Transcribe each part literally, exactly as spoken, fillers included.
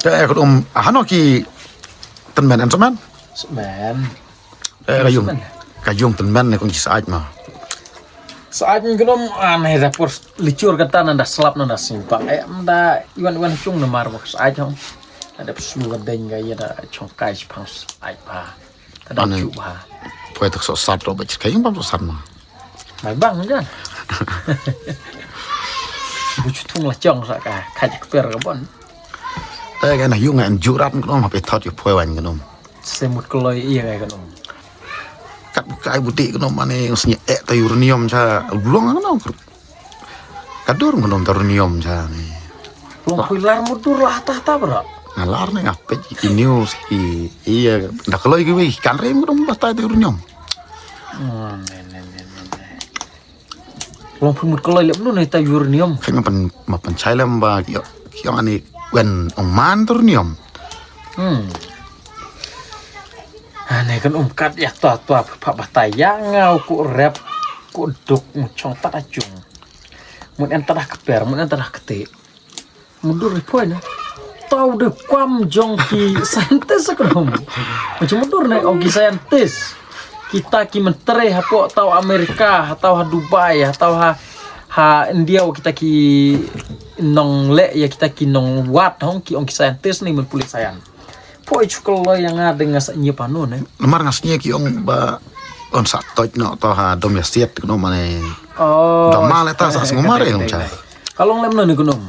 Te ka um hano ki tymmen, an tymmen. Tymmen. Eh, ka yung. Tymmen. Ka yung tymmen ne kong ki said ma. Said ngi kong an he da por lichur kata nanda slap nanda simpang. Eh, da iwan iwan chung na mar bok said hong. Ada pesu ka deng ka ya da chong kai chipang said pa. Tada. Ane, ju ba. Poi tak sok sat ro ba chit ka yung bam sok sat ma. Mai bang jan. Bu chu thung la chong sa ka, ka ji kper ka bon. Te ka na yung an ju rat ka nom ha pe thot yu poi wan ka nom. Se mut kloi iya ka nom. Kat bu kai bu ti ka nom ane sngi e ta uranium cha long ka nom. Ka dur ngun um ta uranium cha ne. Long pui lar mudur lah ta ta bra. Nga lar ne nga peit ki news ki iya da kloi ki wi kan rem ngun um ba ta ta uranium. Hmm, ne, ne, ne, ne, ne. Long pui mut kloi lep nu ne ta uranium. Khai ma pan ma pan chai lem ba ki ki ong ani wen ong man ta uranium. Hmm. Ane kan um kat yak tua tua pha batai ya ngau ku rep ku duk mu chong tat achung. Mun en tat kper, mun en tat kete. Mudur ri poi na. Tau de kwam jong ki scientist ka nom. Macam mudur na ong ki scientist. Kita ki menteri hapo tau Amerika, tau ha Dubai, tau ha ha India kita ki nong le ya kita ki nong wat hong ki ong ki scientist ni mun puli science. Poi chukol lo yang nga deng nga sa nyi panu ne. Namar nga sngi ki ong ba on sa toj no to ha dom ya siat no mane. Oh. Dom ma le ta sa sngo mare ong cha. Kalong lem no ni gunung.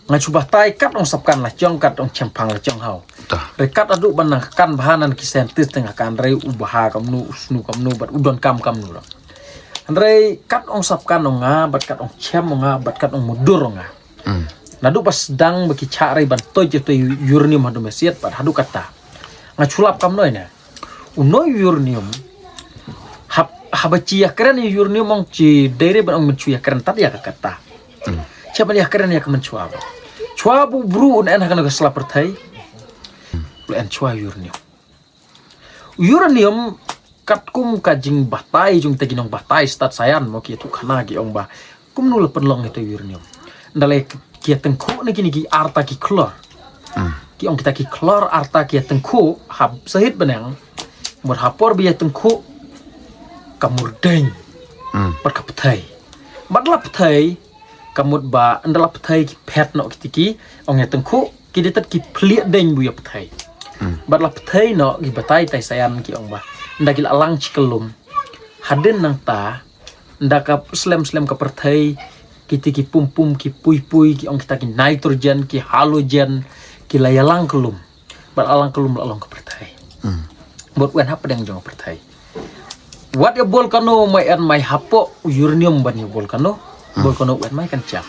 Nga chuba tai kat ong sap kan la chong kat ong chempang la chong hau. Ta. Re kat adu ban nang kan bahanan ki scientist tengah kan re u baha kamnu u snu kamnu bat u don kam kamnu lo. Andre kat ong sap kan ong nga bat kat ong chem ong nga bat kat ong mudur ong nga. Hmm. Nadu pas dang ba ki cha re ban toj to uranium hadu mesiat bat hadu kata. Nga chulap kam noi ne. U noi uranium. Hab haba chi ya kren uranium ong chi dere ban ong men chu ya kren tat ya ka kata. Hmm. Cha ban ya kren ya ka men chua ba. Chua bu bru un en ha ka no ka slap perthai. Lu en chua uranium. Uranium kat kum ka jing batai jung te ki nong batai stat sayan mo ki tu khana ki ong ba. Kum nu le penlong itu uranium. Ndale ki tengku ni ki ni ki arta ki klor. Hmm. Ki ong kita ki klor arta ki tengku hab sahit benang. Mur hapor bi tengku ka murdeng. Hmm. Pat ka pethai. Bat la pethai ka mut ba ndala pethai ki phet no ki tiki ong ya tengku. Ki dei tat ki phlieh deng bu ya pethai. Hmm. Bat la pethai no ki batai tai sayan ki ong ba. Nda ki la lang chi kelum. Hadin nang ta. Nda ka slem slem ka pethai. Ki ti ki pum pum ki pui pui ki ong kita ki nitrogen ki halogen. Ki la ya lang kelum. Bat la lang kelum la long ka pethai. Hmm. Bat wen hap deng jong ka pethai. Wat ya bol kano mai en mai hapo uranium ban ya bol kano. Hmm. Bol kano wen mai kan chang.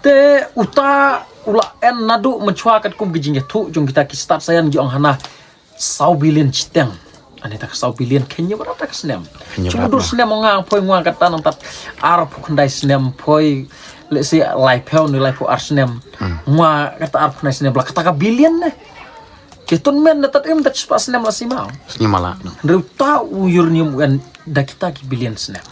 Te uta ula en nadu menchua kat kum ki jing ya thu jong kita ki stat sayan jong hana. Saw billion chiteng. Ani tak saw billion kenya berapa tak snem. Kenya cuma berapa? Dur snem nga poi nga kata nang tat ar pukandai snem poi. Let's say lai phew ni lai phew ar snem. Hmm. Nga kata ar pukandai snem la kata ka billion ne. Ke tun men na tat im tat spa snem la sima. Snem la no. Reu ta u uranium wen da kita ki billion snem.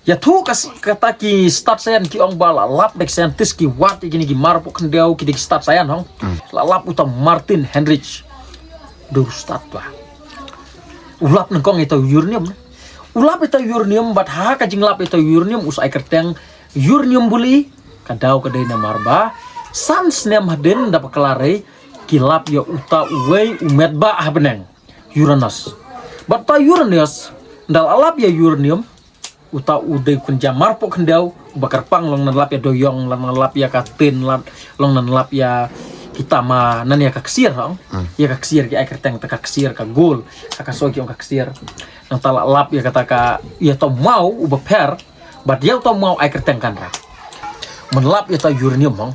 Ya thu ka kata ki stat sayan ki ong ba la lap dek scientist ki wat ki ni ki mar pok kendau ki dek stat sayan hong. Hmm. La lap uta Martin Heinrich. Dur stat ba. Ulap nengkong ita uranium. Ulap ita uranium bat ha ka jinglap ita uranium us ai kerteng uranium buli ka dau ka dei na mar ba. San snem hadin da ba kelare ki lap ya uta uwei umet ba ha beneng. Uranus. Bat ta Uranus, ndal alap ya uranium, uta u dei kun jam marpok kendau, bakar pang long nan lap ya doyong, lang nan lap ya ka tin, lang, long nan lap ya kita ma nan ya ka ksir hong. Hmm. Ya ka ksir ki ai kerteng ta ka ksir ka gol, ka ka soi ki ong ka ksir. Nang ta lap ya kata ka, ya to mau, u baper, Bad ïa uta u maw ai kyrteng kan ra. Men lap ïa uta uranium hong.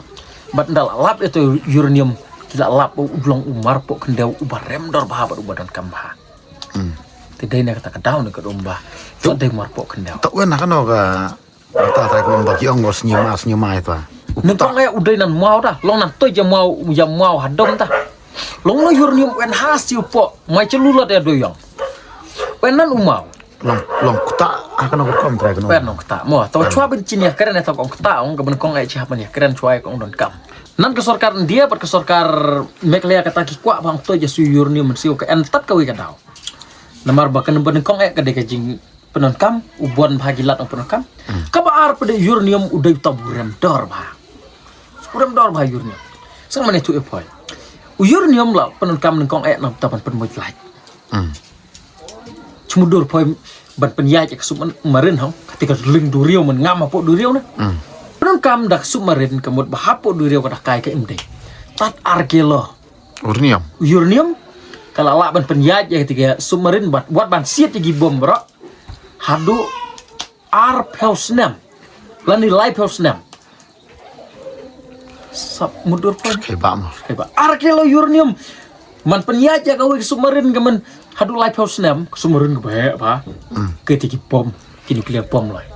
Bad ynda la lap ïa uta uranium ki la lap u long u marpoh khyndew uba rem dor bha bad uba donkam bha. Hmm. Te dei na kata ka daw na ka dum ba. Te dei marpoh khyndew. Te wen na kano ka ta trai kumba ki ong ba sniuma sniuma ïa uta. Nyngkong ïa u dei nan maw ta. Long nan to ïa maw ïa maw ha dom ta. Long na uranium wen ha siew poh mai chelula te do yong. Wen nan u maw. Long long kta ha kano ka rukom trai kano. Wen long kta mo to chwa ban chin ïa kren ïa to kong kta ong ka ban kong ai chi ha ban ïa kren chwa ïa kong donkam. Nan ka sorkar India bad ka sorkar Meghalaya kata ki kwah ba ong to ja siew uranium mynsiew ka en tad kawei ka daw. Namar ba ka nyngkong eh ka dei ka jingpyndonkam u bon bha ki lad ong pyndonkam. Kaba ar pat de uranium u dei uta u rem dor bha. U rem dor bha uranium. Sngewbha ne tu e poi. U uranium la pyndonkam nyngkong eh nangta ban pynmut lait. Chmudur poi ban pynïaid ka submarin hong kata ka ling duriaw man ngam hapoh duriaw na. Pyndonkam da ka submarin ka mut ba hapoh duriaw ka dakai ka im dei. Tad ar kilo. Uranium. Uranium ka la lah ban pynïaid ïa kata ka submarin bad wat ban siat ïa ki bom bro. Haduh ar phew snem lane lai phew snem. Sap mudur phew. Kai ba ma. Kai ba ar kilo uranium. Man pynïaid ïa kawei ka submarin ka man haduh lai phew snem ka submarin ka ba ba. Ka ti ki bom ki nuclear bom lai.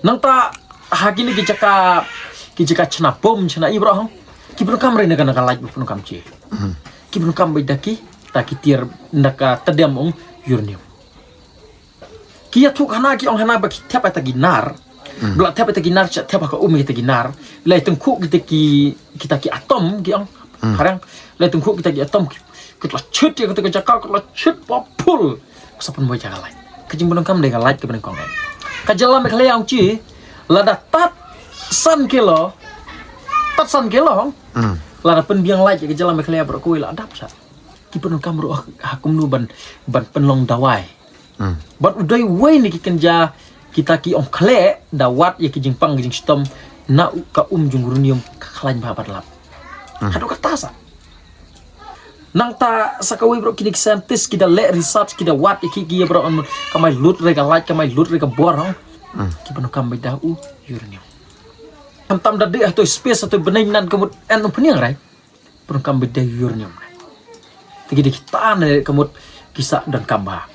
Nangta ha kini ki jaka ki jaka chna bom chna i bro hong. Ki pyndonkam re na ka na ka lait pyndonkam chi. Ki pyndonkam ba da ki ta ki tiar na ka tadem ong uranium. Ki ïathuh hana ki ong hana ba ki thep ata ki nar. Bla thep ata ki nar cha thep ha ka um kita ki nar. Lai tengkhu kita ki kita ki atom ki ong. Harang lai tengkhu kita ki atom ki la chut ïa kita ki jaka ki la chut ba pul. Ka sa pynboi jaka lai. Ka jingpyndonkam dei ka lait ka pyndonkam. Ka jylla Meghalaya ong chi lada tat san kilo. Tat san kilo hong. Lada pynbiang lait ka jylla Meghalaya bro kawei la dap sa. Ki pyndonkam ruh ha kumno ban ban pynlong dawai. Bad u dei uwei na ki kynja kita ki ong khleh da wad ïa ki jingpang ki jingshitom na u- ka um jong uranium ka khlaiñ bha bad lap. Haduh kata sa. Nangta sa kawei bro kini ki scientist ki da leh research ki da wad ïa ki ki ïa bro ka mai lut re ka lait ka mai lut re ka bor hong. Ki pyndonkam beit da u uranium. Tam tam da dei ha to space ha to bneng nan ka mut en um pniang rai. Pyndonkam beit da uranium. Te ki dei kita ne ka mut ki sa donkam bha.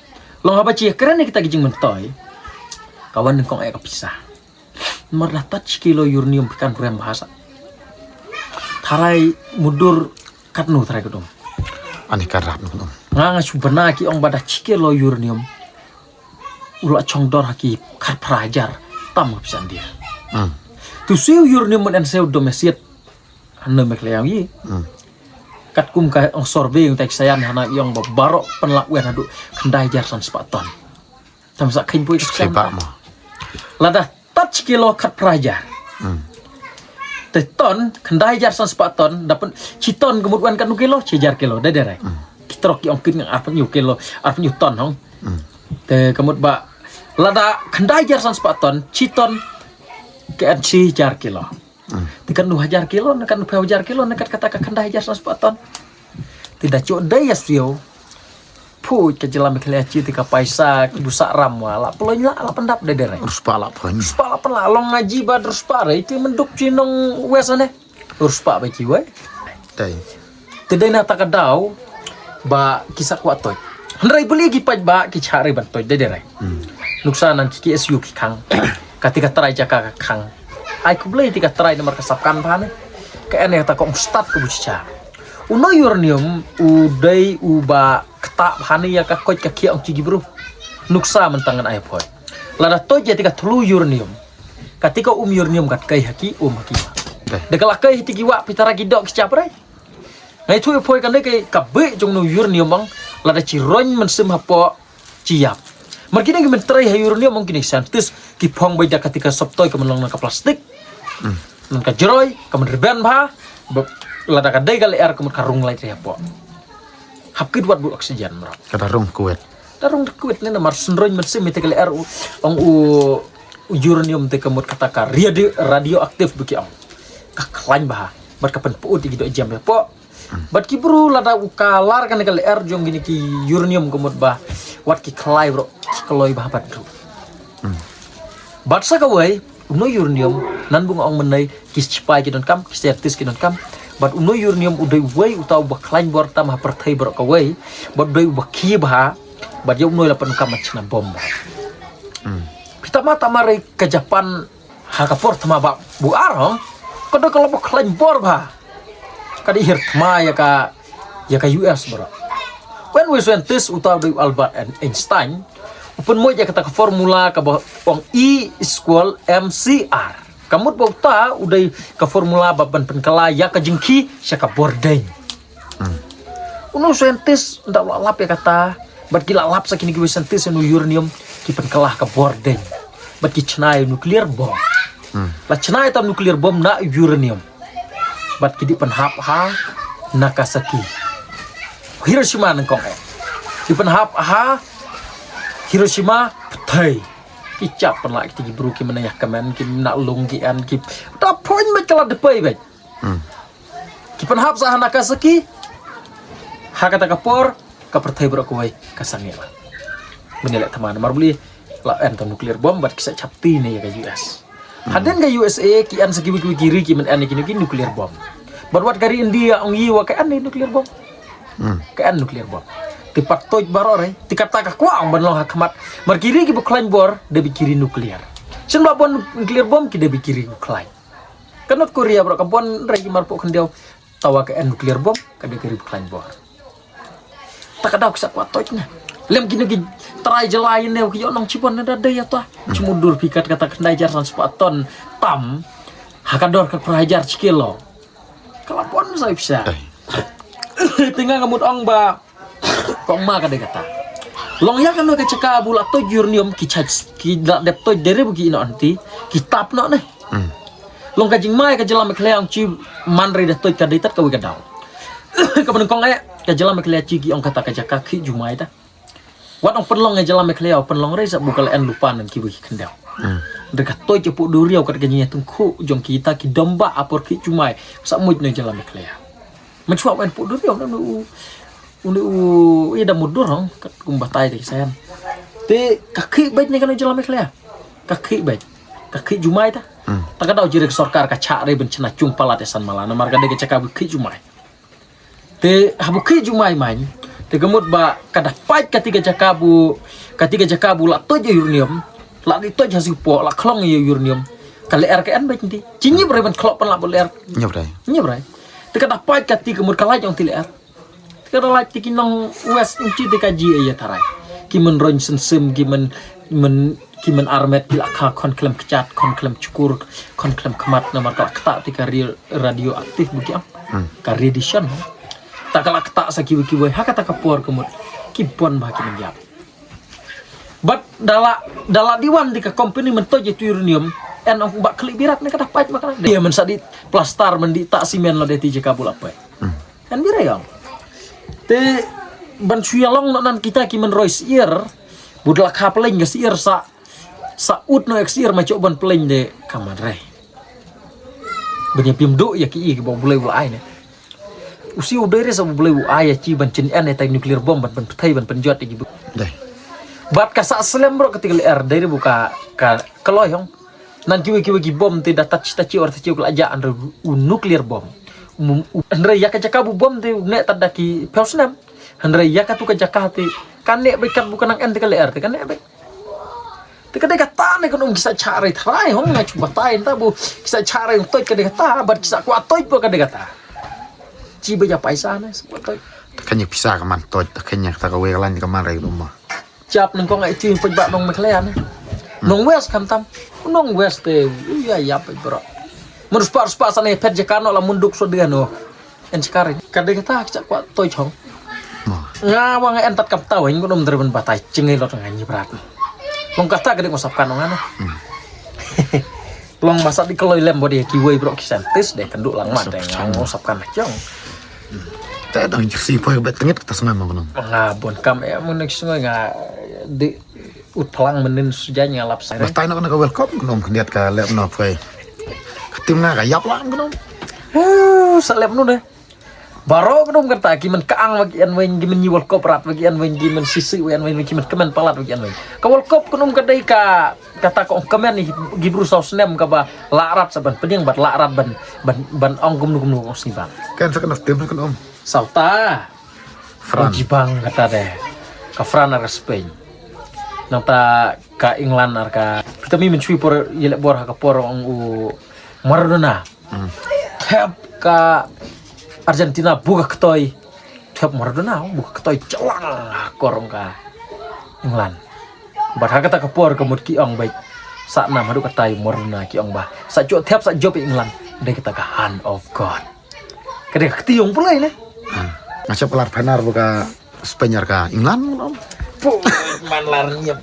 Long haba chi kren ne kita ki jingmyntoi. Ka wan nyngkong eh ka pisa. Mar da tat shi kilo uranium phi kan rem bha sa. Tharai mudur katno tharai ka dum. Ani ka rap no. Nga nga shu bana ki ong ba da shi kilo uranium. U la chong dor ha ki khatphra hajar tam ka pisa India. Tu siew uranium man en siew domesiat. Hana Meghalaya ïa. Katkum ka ong survey ong tai sayan hana ïong ba baroh pynlak wen haduh khyndai hajar san spah ton. Tam sa kheiñ poi ka Kheiñ spah ba ton. Ma. Lada tat shi kilo khatphra hajar. Te ton khyndai hajar san spah ton da pyn shi ton ka mut wan katno kilo shi hajar kilo da dei rai. Ki trok ki ong kit ngang arphew kilo arphew ton hong. Te ka mut ba lada khyndai hajar san spah ton shi ton ka en shi hajar kilo. Te katno hajar kilo ne katno phew hajar kilo ne kat kata ka khyndai hajar san spah ton. Te da chok dei ïa siew. Phuit ka jylla Meghalaya chi te ka paisa ki busa ram wa la ploñ la la pyndap dei dei rai. Ruspah la ploñ. Ruspah la pynla long ngaji ba ruspah rai te menduk chi nong wes ne. Ruspah ba chi wei. Dei. Te dei na ta ka daw ba ki sa kwah toit. Hynrei beli ki pait ba ki cha rai ban toit dei dei rai. Nuksa nan ki K S U ki khang. Ka ti ka trai jaka ka khang. Ai khublei ti ka trai namar ka sap kan bha ne. Ka en ïa ta ka ong stad ka bu cha. U no uranium u dei u ba kta bha ne ïa ka koit ka khia ong chi ki bru. Nuksa man tangan ai phoi. Lada toit ïa ti ka thlu uranium. Ka ti ka um uranium kat kai ha ki um ha ki. Dei. Da ka la kai ha ti ki wa pitara ki dok ki chap rai. Ngai thui phoi kan dei ka beh jong no uranium bang lada chi roin man sim hapoh chi ïap. Mar kine ki menteri ha uranium bang kine scientist ki phong bai da ka ti ka sop toi ka man long na ka plastik. Na ka jroi ka man rben bha. Lada ka dei ka leher ka man ka rung lai tri hapoh. Hap kit wat bu oxygen mra. Ka da rung kuet. Da rung kuet ne na mar sen roin man sim ite ka leher ong u uranium te ka mut kata ka radio radioactive beki ong. Ka khlaiñ bha. Bad ka pynput ïa ki dok jam hapoh. Bad ki bru lada u ka lar kane ka leher jong kine ki uranium ka mut ba wat ki khlai bro ki kloi bha bad bru. Bad sa kawei u no uranium nan bung ong menai ki sipai ki donkam ki scientist ki donkam. Bad u no uranium u dei wei u tau ba khlaiñ bor tam ha pyrthei bro kawei bad u dei u ba ki bha bad ïa u no la pyndonkam ma chna bom bha. Phi tama tama re ka Japan ha ka por thma ba bu ar hong. Ka dei ka la ba khlaiñ bor bha. Ka dei hir thma ïa ka ïa ka U S bro. Wen wei scientist uta u dei Albert Einstein u pynmoi ïa kata ka formula ka ba ong E equal M C R. Ka mut ba uta u dei ka formula ba ban pynkylla ïa ka jingkhih sha ka bording. Uno scientist da la lap ïa kata, bad ki la lap sa kine kiwei scientist, ïa u uranium ki pynkylla ha ka bording. Bad ki chna ïa u nuclear bomb. La chna ïa uta u nuclear bomb na uranium. Bad ki dei pynhap ha Nagasaki. Hiroshima nyngkong eh. Ki pynhap ha Hiroshima, pyrthei. Ki chap pynlah kita ki bru ki mane ïa kmen, ki mane lung ki en, ki da phoin bad ka la dpei bad. Ki pynhap sa ha Nagasaki. Ha kata ka por ka pyrthei baroh kawei ka sangeh la. Mane leh thymmai namar balei? La en uta u nuclear bomb bad ki sa chapti ne ïa ka U S. Hadien ka U S A ki en sa kiwei kiwei ki ri ki mane en ïa kine ki nuclear bomb. Bad wat ka ri India ong ïa wa ka en ïa nuclear bomb. Ka en nuclear bomb. Te pat tuid baroh re. Te kata ka kwah ong ban long ha khmat. Mar ki ri kiba khlaiñ bor da bit ki ri nuclear. Shen ba bun nuclear bomb ki da bit ki ri khlaiñ. Ka North Korea baroh ka bun re ki marpoh khyndiaw. Tawa ka en nuclear bomb ka dei ka ri ba khlaiñ bor. Ta ka daw ki sa kwah tuid ne. Lem kine ki trai jylla ïa ne ki ïoh nong shibun ne da dei ïa ta. Shim u dur phi kat kata ka khyndai hajar san spah ton tam. Ha ka dor ka phra hajar shi kilo. Ka la bun sa pisa. Te nga nga mut ong ba kong ma ka dei kata. Long ïa kano ka jaka ba la tuid uranium ki charge ki la dep tuid dei re ba ki ïeh noh anti ki tap noh ne. Long ka jingma ïa ka jylla Meghalaya ong chi man re da tuid ka dei tat kawei ka daw. Kaba nyngkong eh ka jylla Meghalaya chi ki ong kata ka jaka khih jumai ta. Wat ong pynlong ïa jylla Meghalaya pynlong re sa ba ka la en lypa na kiwei ki khyndiaw. Re ka tuid hapoh duriaw kat ka jingïatyngkhuh jong kita ki dom ba ha por khih jumai sa mut na jylla Meghalaya. Mynshuwa wan put dur ïa u, u, u, ïa da mut dur hong kat kum batai te kisan. Te ka khih beit ne kano jylla Meghalaya. Ka khih beit. Ka khih jumai ta. Ta ka daw jingeh ka sorkar ka chah re ban chna chung palat ïa san mala namar ka dei ka jaka ba khih jumai. Te haba khih jumai man te ka mut ba ka da pait kati ka jaka ba, kati ka jaka ba la tuid ïa uranium, la dei tuid ha shu poh la khlong ïa uranium. Ka lyer ka en beit nti. Chi ñiep re ban khlok pan la ba lyer. Ñiep re. Ñiep re. Te ka da pait kati ka mut ka lait ong ti lyer. Te ka da lait ti ki nong West ong chi te ka ji ïa tharai. Ki men roin sensem ki men, men, ki men armet ki la kha khon khlem kjat, khon khlem chukur, khon khlem khmat namar ka la kta ti ka ri radioactive ba ki ong. Ka radiation. Ta ka la kta sa kiwei kiwei ha kata ka por ka mut ki bun ba ki men ïap. Bad da la, da la dei wan ti ka company men tuid ïa tu uranium, en ong ba khlieh birat ne ka da pait ma ka la dei. Ïa men sa dei plaster men dei ta simen la dei ti jaka ba la pait. En bi re ong. Te ban shu ïa long noh nan kita ki men roi syiar, bud la kha pyllein ka syiar sa, sa ut noh ïa ka syiar ma chok ban pyllein de ka man re. Ban ïa pim duh ïa ki i ki ba u Blei u la ai ne. U siew dei re sa u Blei u ai ïa chi ban chyn en ïa tai nuclear bomb ban pynpthei ban pynjot ïa ki bu. Dei. Bad ka sa slem bro kati ka lyer dei re bu ka, ka kloi hong. Nan kiwei kiwei ki bom te da tat chi tat chi or tat chi ka la ja hynrei u nuclear bomb. Um, u, hynrei ïa ka jaka bu bom te u neh tat da ki phew snem. Hynrei ïa katu ka jaka te ka neh beit kat bu ka nang en te ka lyer te ka neh beit. Te ka dei kata ne ka nong ki sa chah rei tharai hong nga chu batai ta bu ki sa chah rei tuid ka dei kata bad ki sa kwah tuid bu ka dei kata. Chi ba ja paisa ne sa kwah tuid. Ta kane pisa ka man tuid ta kane ta ka wei ka lan ka man rei ka dum ma. Chap nang kong ai ti pej ba nong Meghalaya ne. Nong West kan tam. Nong West te u ya ya pej bro. Mun spa spa sa ne pet je kano la munduk so dia no. En chakar ka dei kata ka chak kwah toi chong. Nga wa nga en tat kam tau en ko nom dre ban batai chingai lot nga ni brat. Long kata ka dei ngosap kan nga ne. Long masa di kloi lem body ki wei bro ki sentis de kan du lang mat de nga ngosap kan chong. Ta dang jiksi poi bet tengit kata sngam ko nom. Nga bon kam e mun ki sngoi nga di ut plang menin sujan nga lap sai. Batai no ka World Cup ko nom khyndiat ka lep no poi. Ka tim nga ka yap lang ko nom. Uh, sa lep no de. Baroh ko nom kata ki men ka ang wa ki an wen ki men ni World Cup rat wa ki an wen ki men sisi wa an wen ki men kemen palat wa ki an wen. Ka World Cup ko nom ka dei ka kata ko kemen ni ki bru saw snem ka ba la rat sa ban pediang bat la rat ban ban ban ong kum nu kum nu ko sni bang. Kan sa ka tim ko nom. Sauta. Fran. Jibang kata de. Ka Fran ar ka Spain. Nang ta ka England ar ka. Kita mi menchui por yelek bor ha ka por ong u Maradona. Thep ka Argentina buka ketoi. Thep Maradona buka ketoi jalang ha kor ong ka England. Bad ha kata ka por ka mut ki ong bait. Sa nam haduh katai Maradona ki ong ba sa jop thep sa jop England. Dei kata ka hand of God. Ka dei ka kti ong pulai ne. Nga chap lar phanar ba ka Spain ka England no. Poi man lar nyep.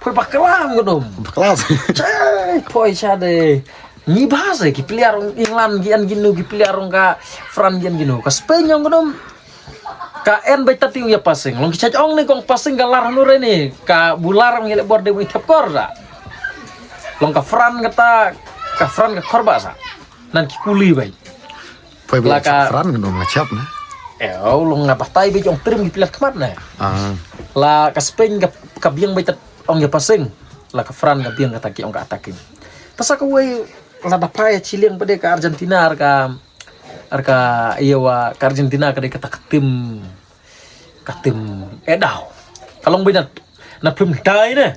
Poi baklam ko dom. Baklam. Chai poi cha de. Ni bahasa ki player England ki an ginu ki player ka France ki an ginu ka Spain ong ko dom. Ka en bai tati ya passing long ki chaj ong ni kong passing ka lar hanu re ni ka bular ong ile bor de bai thep kor da. Long ka France kata ka France ka kor ba sa. Nan ki kuli bai. Poi bai chap Fran ngam nga chap na. Eh, oh, long nga batai bai ong trim ki pilat khmat na. Ah. La ka Spain ka ka biang bai tat ong ya passing. La ka France ka biang ka taki ong ka attacking. Tasa ka wei la da pai chiliang pada ka Argentina ar ka ar ka iya wa ka Argentina ka dei ka tak tim ka tim edau. Ka long bai na na plim dai ne.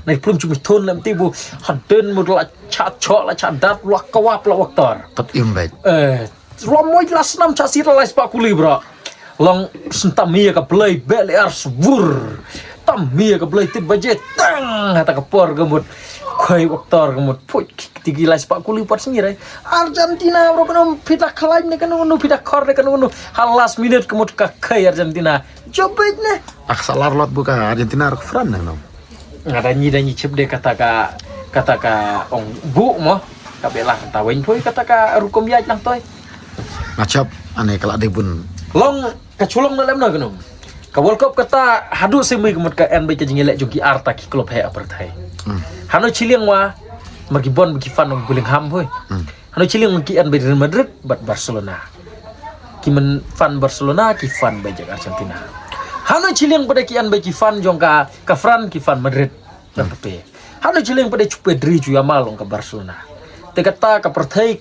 Na plim chumi thon lem ti bu haden mud la cha cho la cha dat la kawap la waktar. Tat im bai. Eh, lo moi la snam cha sir la spa kuli bra. Long sentam mia ka blai bele ar svur. Tam mia ka blai tit baje tang hata ka por ka mut. Koi waktar ka mut puch tigi la spa kuli pat sini rai. Argentina bro kanu pita khalai ne kanu kanu pita khor ne kanu kanu. Ha last minute ka mut ka kai Argentina. Jobit ne. Ak salar lot buka Argentina ar Fran ne no. Nga da nyi da nyi chip de kata ka kata ka ong bu mo. Ka bela kata wen poi kata ka rukom ya lang toi. Nga chap ane kala de bun. Long ka chulong na lem na kanu. Ka World Cup kata hadu semi ka mut ka en bai ka jingilek jong ki arta ki klub he aparthai. Hano chiliang wa mar ki bon ki fan ong Bellingham poi. Hano chiliang ki an bai Real Madrid bat Barcelona. Ki men fan Barcelona ki fan bai jak Argentina. Hano chiliang pada ki an bai ki fan jong ka ka Fran ki fan Madrid. Nang tepe. Hano chiliang pada chu Pedri chu Yamal ong ka Barcelona. Te kata ka perthai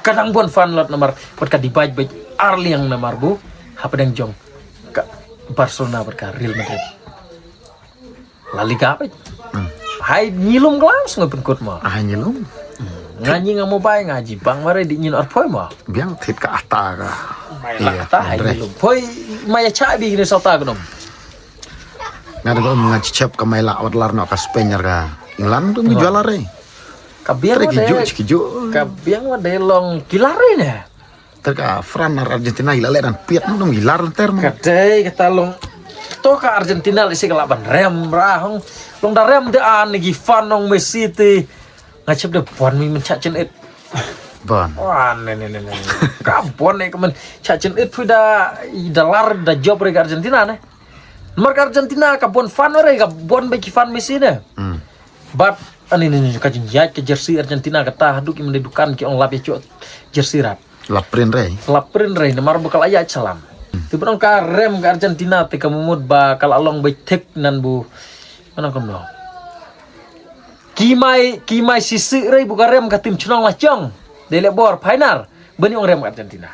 ka dang bon fan lot namar pat ka dibai bai arliang namar bu. Hapdeng jong ka Barcelona bat ka Real Madrid. La Liga peit. Hai nyilum glam sngo penkut mo. Ah nyilum. Nga nyi nga mobile nga ji bang mare di nyin ar poi mo. Biang thit ka ata ka. Mai la ata hai nyilum. Poi mai cha bi ni sota gnum. Nga da nga chichap ka mai la wat lar no ka Spain ka England tu mi jual re. Ka biang wa de. Ka biang wa de long kilar ne. Ter ka Fran ar Argentina ila le dan piat nung ila ter mo. Ka dei kata long to ka Argentina le si ka laban rem ra hong long da rem de an gi fan nong Messi te nga chep de bon mi men cha chen et. Bon. Wan ne ne ne ne. Ka bon ne ka men cha chen et phu da da lar da job re ka Argentina ne. Mar ka Argentina ka bon fan re ka bon be ki fan Messi ne. Hmm. But ani ni ka jing yaj ka jersey Argentina kata haduk im de dukan ki ong lap ya chok jersey rat. Lap print re. Lap print re ne mar bukal ayaj salam. Ti benong ka rem ka Argentina ti ka mumut ba kala long bai thik nan bu. Mana kam no. Ki mai ki mai sisi re bu ka rem ka tim chnong la chong. De le bor painar. Bani ong rem ka Argentina.